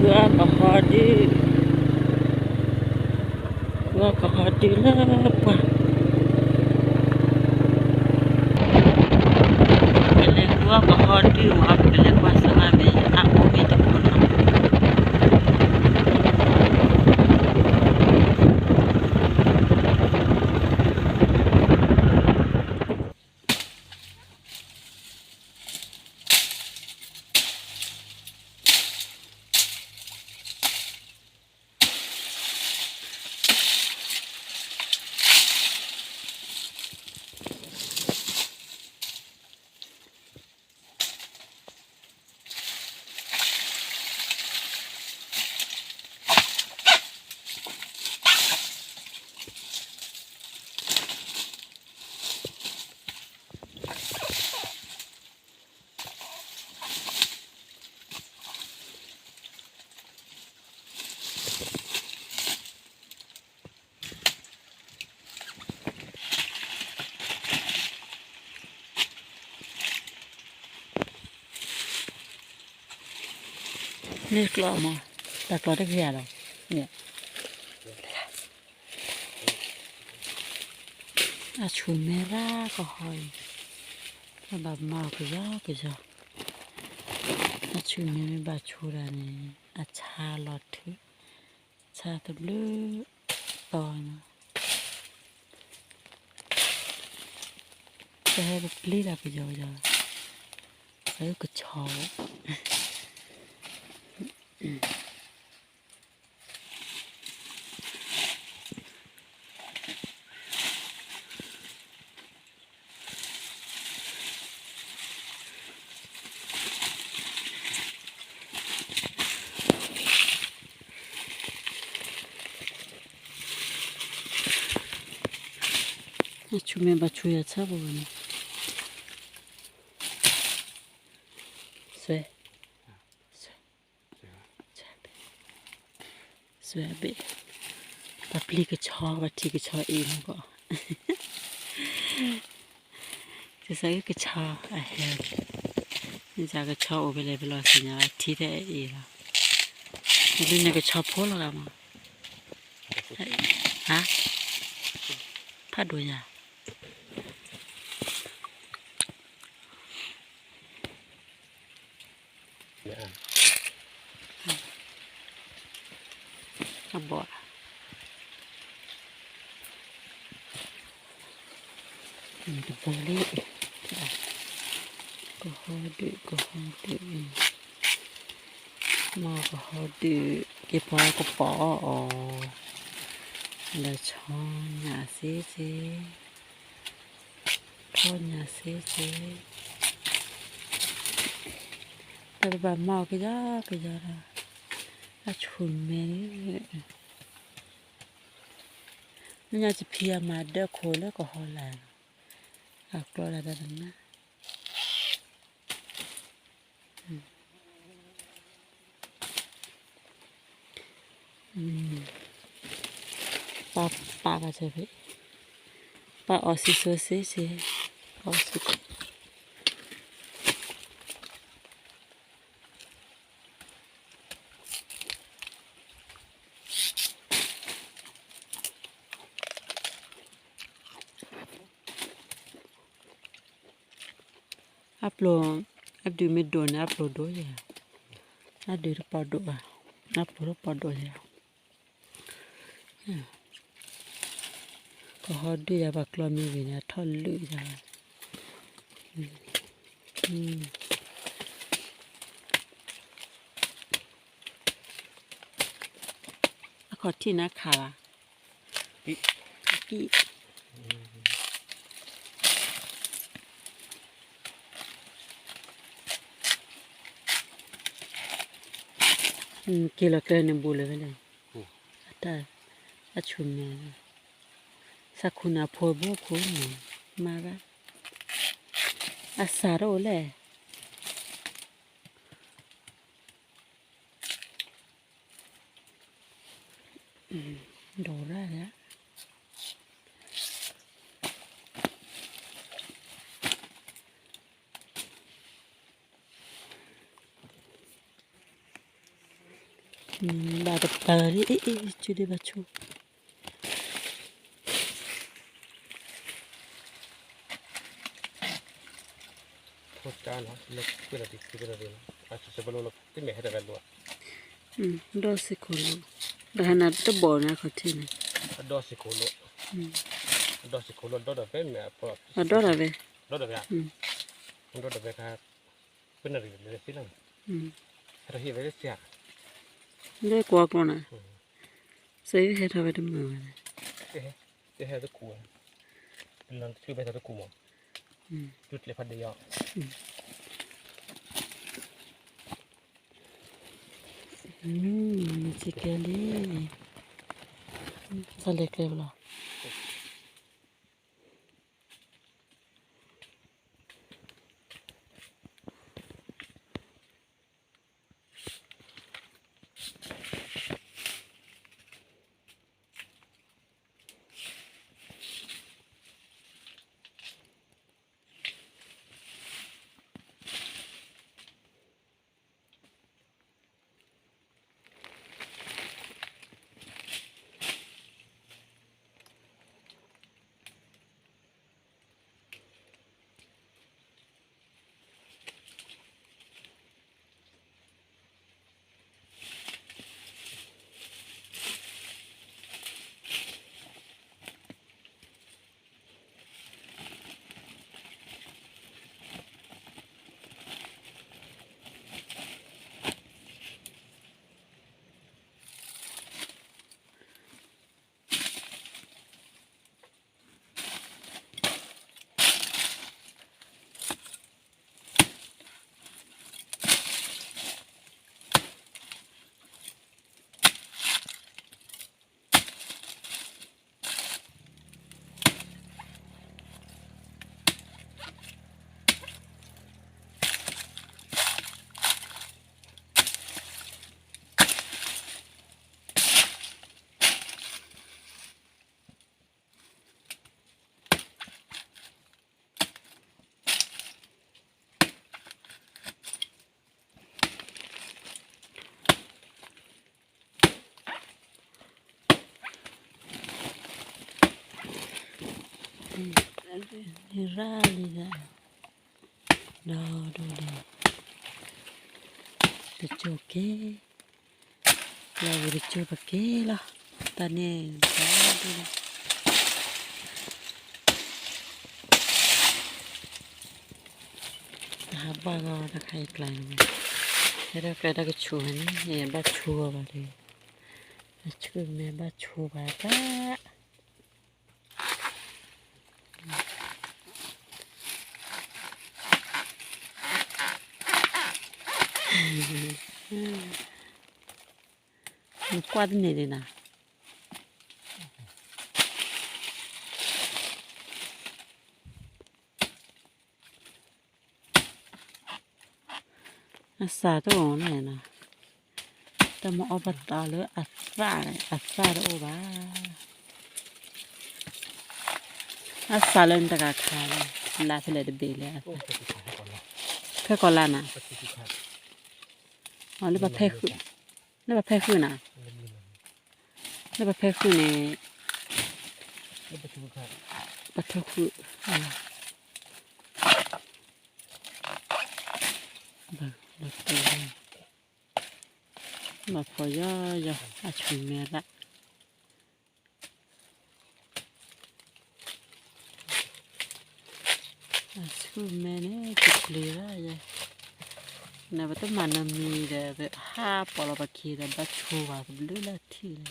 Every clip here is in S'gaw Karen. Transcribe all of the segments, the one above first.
ကဟီဒုး, ကဟီဒုးလၢပှၢ်, ပလဲၤဃုအီၣ်ကဟီဒုးမး ပကလဲၤကွၢ်စၢၤဘၣ်မ့ၢ်အအိၣ်မ့ၢ်တအိၣ်နီၤ. န့ၣ်ကျီမး, တၢ်ကျီတကယၤလီၤ, န့ၣ် အဆူၣ်မဲရၣ်ကဟီအံၤ, ဘၣ်မၤအီၤကယီကယီ, အဆူၣ်မဲမ့ၢ်ဘၣ်ဆူၣ်တၢ်န့ၣ် အဆါလီၤထုး, ဆါတဘျုးတီၤနီၤ, တဟဲပပျ့ၤတၢ်ကယီကယီ, အကဆီ အဆူၣ်မဲဘၣ်ဆူၣ်ယၤဆၢပူၤန့ၣ်, ဆွဲ ဆွဲဘ့ၣ်, ပပျ့ၤကဆီ ပထံၣ်ကဆီအံၤမးကီး, ကစၢ်ကဆီအဟဲ, ကစၢ်ကဆီအိၣ်ဖဲလဲၣ်ဖဲလဲၣ်သ့ၣ်ညါ ထံထဲအံၤလီၤ, ဒ်န့ၣ်ကဆီဖိလီၤဂၤမး, ဟါ, ဖးဒိၣ်ယၤ အဘီၣ်, တဘီၣ်လံ, ကဟီဒုး ကဟီဒုး, မ့ၢ်ကဟီဒုး, က့ၤပှၤကပီၤအီၤ, ဒီးဆီညၣ်စ့စ့ ထီၣ်ညၣ်စ့စ့, တၢ်တဘၣ်မၤအီၤကယီကယီဒီး, အဆူၣ်မဲန့ၣ်, မ့ၢ်ညါစဖံအမၤဒၢခိၣ်လၢကဟီလာ်, အကျီဒၣ်တၢ်တနါ ပၢ်ပာ်ဘၣ်ဆၢဖဲ, ပၢ်အီၣ်စံစိစ့စ့, အီၣ်စံ, အပျိၢ်, အဒုးမ့ၢ်ဒိၣ်န့ၣ် အပျိၢ်ဒိၣ်ယဲ, အဒုးတပီၢ်ဒိၣ်ဘၣ်, အပျိၢ်တပီၢ်ဒိၣ်ယဲ, ကဟီဒုးယၤ ပှၤကျီမ့ၢ်ဂ့ၤန့ၣ် အထီၣ်လုၢ်ယၤ, အခီၣ်ထံၣ်န့ၣ်ခးဘၣ်, ကံၣ် က့ၤလီၤကျဲန့ၣ်ဘူးလၢၤဖဲလဲၣ်, အတၢ်, အဆူၣ်မဲ, စးခူန့ၣ်အဖိဘိခိၣ်န့ၣ်, မၤရၣ်, အစးတအိၣ်လဲၣ် ဒီးရၣ်, က ဘၣ်တပၤလံ အ့ၣ် အ့ၣ် စုဒ့ဘၣ်ဆိ ထိၣ်တၢ်လီၤ လၢကွ့ၢ်လီၤဒံး ကွ့ၢ်လီၤဒံးလီၤ အစၢၤဘၣ်လိလီၤ တမ့ၢ်ဟဲတဂၤလိၤ ဒီးစ့ၢ်ခိၣ်လိၤ ဒီးဟဲနၤတဘီၣ်န့ၣ်ခီၣ်ထံးန့ၣ် အဒီစ့ၢ်ခိၣ်လိၤ အဒီစ့ၢ်ခိၣ်လိၤ ဒီဒီးဝဲမ့ၢ်အပှၤ အဒီဒီးဝဲ ဒီဒီးဝဲ ဒီဒီးဝဲခါ ပနရံၣ်လၢသ့လီၤ ဟဲထီၣ်ဟ့ၣ်ဝဲလၢစ့ၢ် လၢကွီကျိနၤ စ့ၢ်ဟဲထီၣ်ဝဲတမုာ်ဝဲ တဟဲတကူၣ်ဝဲ တလီၤတထူၣ်ဝဲထီၣ်တကူၣ်မး တူၢ်ကျဲဖးဒ့ယီၤ မ့ၢ်စ့ၢ်ကဲလံ စးလဲၤကျဲလီၤ ရၣ်လံဒၣ် ဒီဒိၣ်ဒီး တကၠိၢ်က့ၤ လၢဝဲတကၠိၢ်ပက့ၤလီၤ တၢ်န့ၣ် ဒီဒိၣ်ဒီး တဟးဘၣ်ဂီၤတခါအံၤကျါန့ၣ် ဟဲဒၣ်ကျဲတၢ်ကဆူးဟဲန့ၣ် ဘၣ်ဆိဘၣ်ဒီး အဆူၣ်မဲဘၣ်ဆိဘၣ်တၢ် နကွၢ်တန့ၢ်ဒံးနၤ အစးတအိၣ်န့ၣ်နီၤ တၢ်မၤအီၣ်ဘၣ်တၢ်လၢအသၣ်န့ၣ် အသၣ်တအိၣ်ဘၣ် အစးလၢနတဂၤခါလီၤ လါဖဲလဲၣ်တဘ့ၣ်လၢအသၣ် ဖဲကီၢ်လါနၤ အလၢပဖဲဃု လၢပဖဲဃုနၤ လၢပဖဲဃုန့ၣ် ပထူဃု လီၤဖီယီယီ အဆူၣ်မဲရၣ် အဆူၣ်မဲန့ၣ် တပျံၤရၣ်ယဲ နပတမၤနမံၤဒီး ပဟးပိာ်လီၤပခံဒီး ဘၣ်ဆိဘၣ်တဘျုးလၢထံၣ်လီ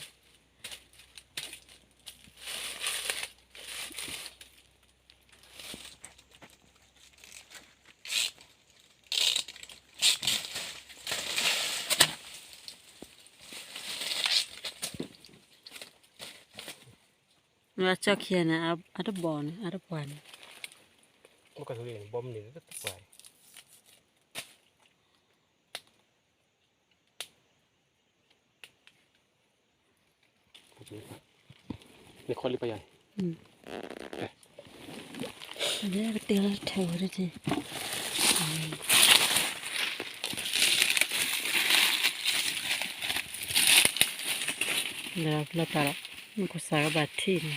ၤ အကၠီခံဂၤန့ၣ် အတဘီန့ၣ် အတပှၢ်န့ၣ် ဘီမနုၤတပှၢ် နခီလံပယၤန့ၣ် ကတဲလီၤထဲဝဲဒၣ်က့ၤ အ လၢဖျၢၣ်တၢ်လီၤ, မုၢ်ကစၢ်ကဘၣ်ထံၣ်န့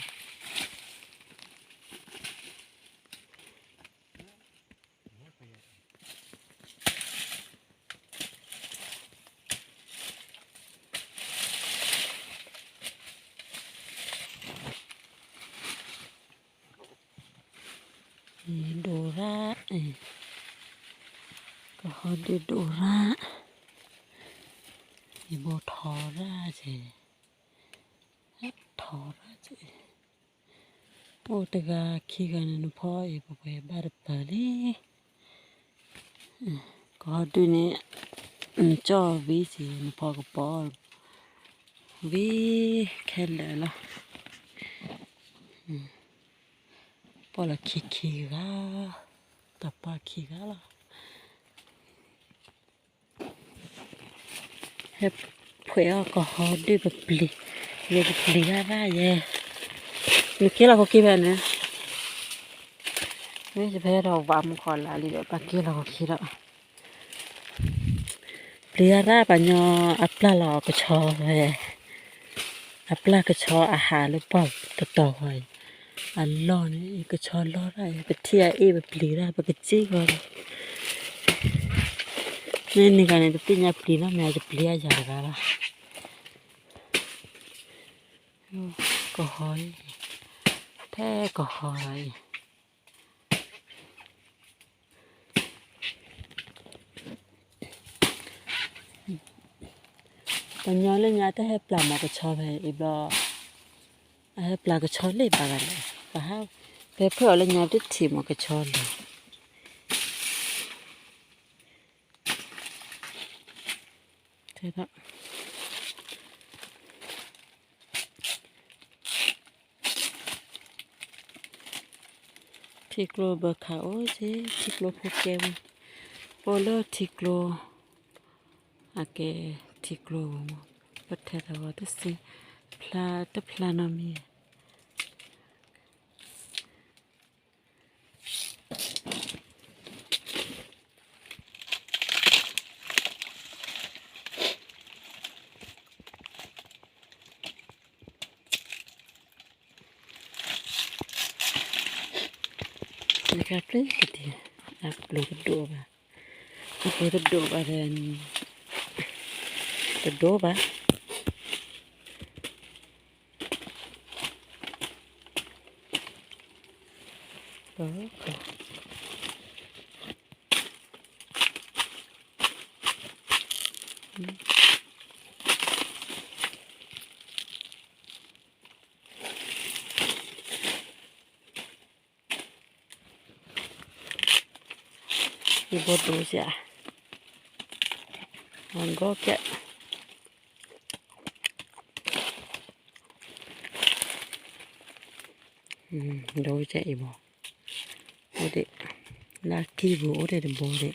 ၣ် ဒိၣ်ရၣ်, ကဟီဒုးဒိၣ်ရၣ်, ယဘိထီရၣ်က့ၤ, ထီရၣ်က့ၤ, အိၣ်တဂၤခံဂၤန့ၣ် နဖီအံၤ ပှဲၤပှဲၤဘၣ်တပၤလံ. ကဟီဒုးန့ၣ် နကၠီၣ်ဝံၤစ့ၢ် နဖီကပီၤ ဝံၤခဲလၢာ်လီၤ. ပီၢ်လီၤခံခံဂၤ, တၢ်ပၢ်ခံဂၤလီၤ. ဟဲဖှဲးအီၣ်ကဟီဒုး ပပျံၤ, ယဲပပျံၤတၢ်ဘၣ်ယဲ, နက့ၤလီၤခိၣ်ခံဖဲန့ၣ်, မ့ၢ်ယဖဲဒီးဝးမူခီလၢလံဒီး ပက့ၤလီၤခိၣ်ခံဒီး ပျံၤတၢ် ပှၤညီအပျၢ်လီၤကဆီဝဲ, အပျၢ်ကဆီအဟးလၢပှၢ်တတီၤဃီအံၤ, အလီၢ်န့ၣ် ကဆီလီၢ်တၢ်အံၤ ပထံၣ်အအ့ၣ်ပပျံၤတၢ် ပကစ့ၢ်ကီးလီၤ. မ့ၢ်န့ၣ်ဂၤန့ၣ် တသ့ၣ်ညါပျံၤနီတမံၤ တပျံၤအယၤတဂၤလီၤ. ကဟီအံၤ, ထဲကဟီအံၤ ပှၤညီလၢညါတဟဲပျၢ်မီၤကဆီဖဲအံၤဘျီ, အဟဲပျၢ်ကဆီလ့ၣ်ဘၣ်ဂၤလဲၣ်, ပဟး, ဖဲဖဲအီၤလၢညါတထံၣ်မီၤကဆီလဲၣ်. ထဲဒၣ် ထံကျိဘၢခးအိၣ်က့ၤ ထံကျိဖိကဲဝံၤ, ပအိၣ်လၢထံကျိ, အကဲထံကျိဝဲမး, ပထဲသဝီတစ့, ဖျါတဖျါနီတမံၤ. နကပျ့ၤကဒံး, အပျ့ၤတဒိၣ်ဘၣ်, အပျ့ၤတဒိၣ်ဘၣ်ဒီး, တဒိၣ်ဘၣ်. ယဘိဒိၣ်စ့ၢ်, ဂီၤကဲ, ဒိၣ်စ့ၢ်အံၤဘိ, အိၣ်ဒံး, လၢခံပူၤအိၣ်ဒံးတဘိဒံး.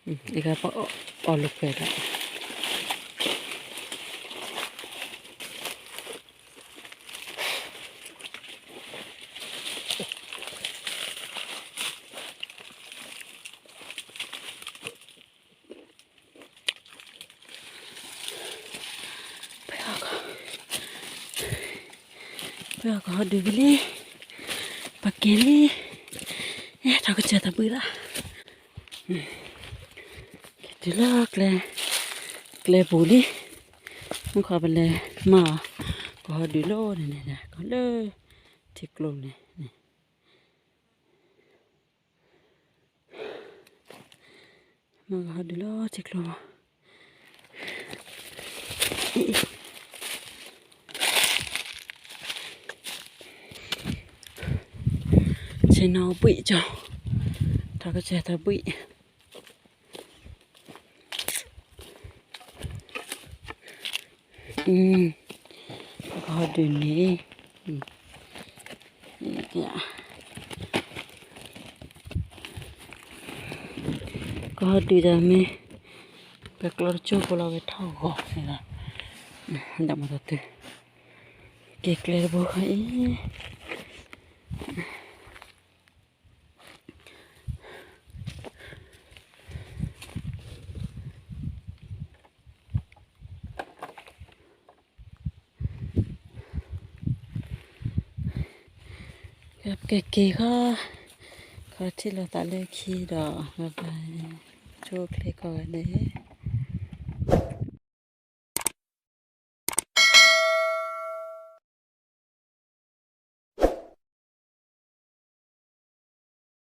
အဂၤပအီၣ်လၢပှဲၤဒီး ပအီၣ်ကဟီဒုးဝံၤလံ, ပက့ၤလံ, အဲၣ်ထီၣ်ကစၢၢ်သးဘှံးလီၤ. က့ၤတုၤလၢကျဲ, ကျဲပူၤလံ, မုၢ်ခီပလဲၤမၤအီၤ, ကဟီဒုးလီၤန့ၣ်န့ၣ် ကီလၢထံကျိန့ၣ်န့ၣ် မၤကဟီဒုးလီၤထံကျိ, ဆ့ၣ်နီၤဘှံးကၠီ, ထီၣ်ကစၢၢ်သးဘှံး. ကဟီဒုးန့ၣ်, ကဟီဒုးဒီးမ့ၢ် ကကျီတကၠိဖိလီၤဝဲထီၣ်ဂီၤန့ၣ်လီၤ. ဒၣ်မၤတၢ်တုၤ က့ၤကျဲတဘိဃီအံၤ. ကက့ၤဃီ, ခီထံၣ်လိာ်သးလၢခံဒီး ဘၣ်ဘၣ်, ဆိၣ်ချ့ကိးဂၤဒဲး.